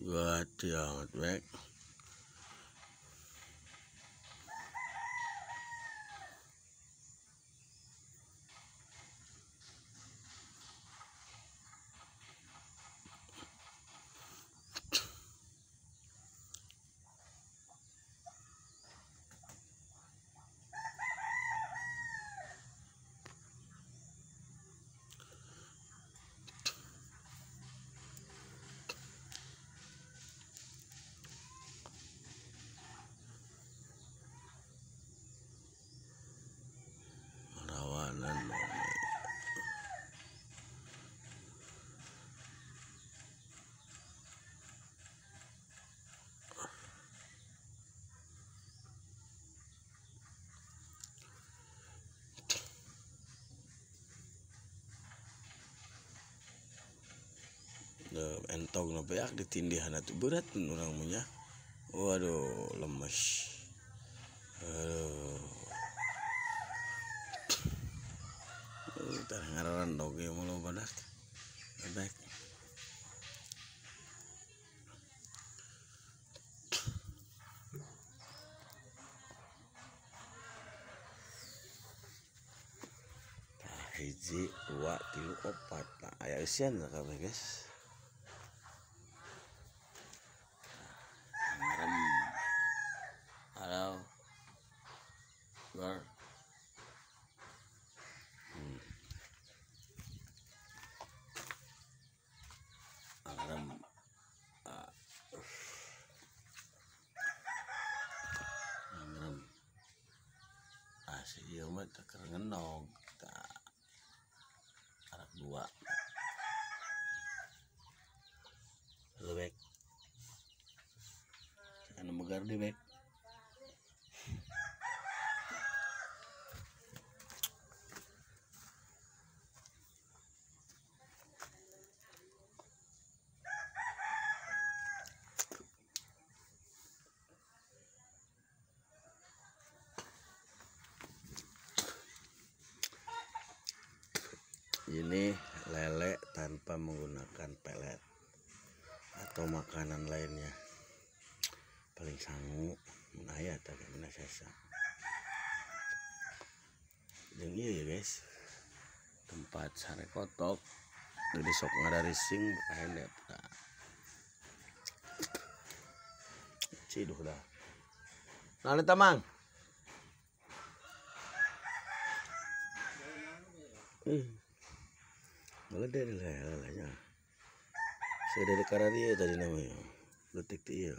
Gede amat bek. Entog na beak ditindihan atuh berat urang mah nya. Waduh, lemes. Aduh. Tah ngararandog ieu mah loba dak. Bek. Tah hiji, dua, tilu, opat. Nah, aya eusian kabeh guys. Halo, girl. Alarm. Alarm. Si ieu mah teu keur ngenog. Arak dua. Lebek. Anu megar di bek. Ini lele tanpa menggunakan pelet atau makanan lainnya. Paling sangu mun aya teh mun sesa. Jeung ieu ya guys, tempat sare kotok. Jadi sok ngadarising kahendep tah. Ciduh dah. Nah, eta Mang. Gede lelenya. Saya dari kararieu tadi namanya. Letik teh ieu.